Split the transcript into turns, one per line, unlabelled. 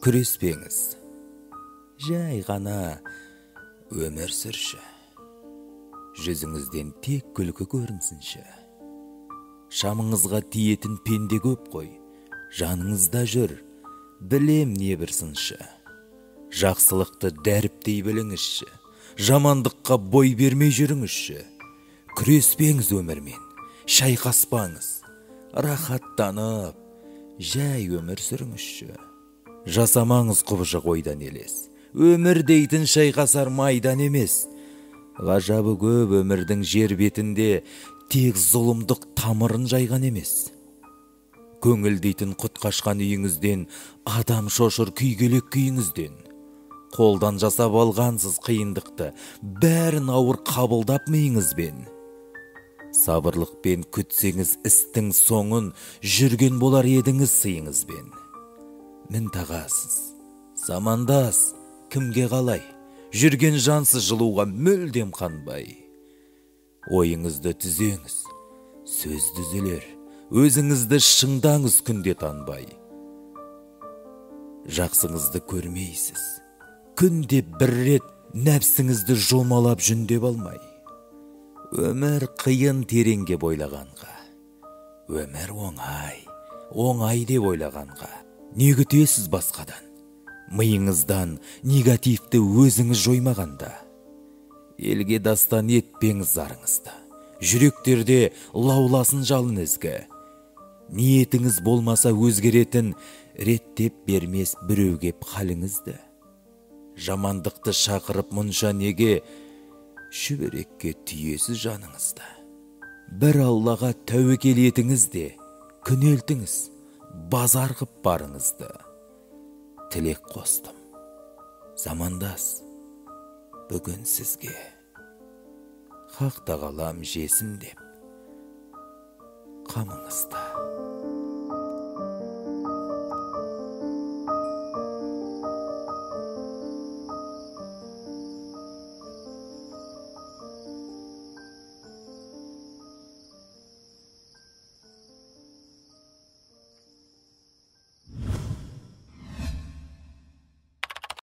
Күреспеңіз, жай ғана өмір сүрші. Жүзіңізден тек күлкі көрінсінші. Шамыңызға тиетін пенде көп қой, жаныңызда жүр, білем не бір сыншы. Жақсылықты дәріптей біліңізші, жамандыққа бой бермей жүріңізші. Күреспеңіз өмірмен, шайқаспаңыз, рахаттанып, жай өмір сүріңізші. Жасамаңыз құбыжық ойдан елес, өмір дейтін шайқасар майдан емес. Ғажабы көп өмірдің жер бетінде тек зұлымдық тамырын жайған емес. Көңіл дейтін құт қашқан үйіңізден, адам шошыр күйгелек күйіңізден. Қолдан жасап алғансыз қиындықты, бәрін ауыр қабылдап миыңызбен. Сабырлықпен күтсеңіз істің соңын, жүрген болар едіңіз сыйыңызбен. Мін тағасыз, замандас, кімге қалай, жүрген жансыз жылуға мүлдем қанбай. Ойыңызды түзеңіз, сөз түзелер, өзіңізді шыңдаңыз күнде танбай. Жақсыңызды көрмейсіз, күнде бір рет нәпсіңізді жомалап жүндеп алмай. Өмір қиын тереңге бойлағанға, өмір оңай, оңай деп ойлағанға. Не күтесіз басқадан? Миыңыздан негативті өзіңіз жоймағанда. Елге дастан етпеңіз зарыңызды, жүректерде лауласын жалын ізгі. Ниетіңіз болмаса өзгеретін, реттеп бермес біреуге халіңізді. Жамандықты шақырып мұнша неге, шүберекке түйесіз жаныңызды. Бір Аллаға тәуекел етіңіз де, күнелтіңіз, базар қып барыңызды. Тілек қостым, замандас, бүгін сізге. Хақ тағалам жесін деп, қамыңызды.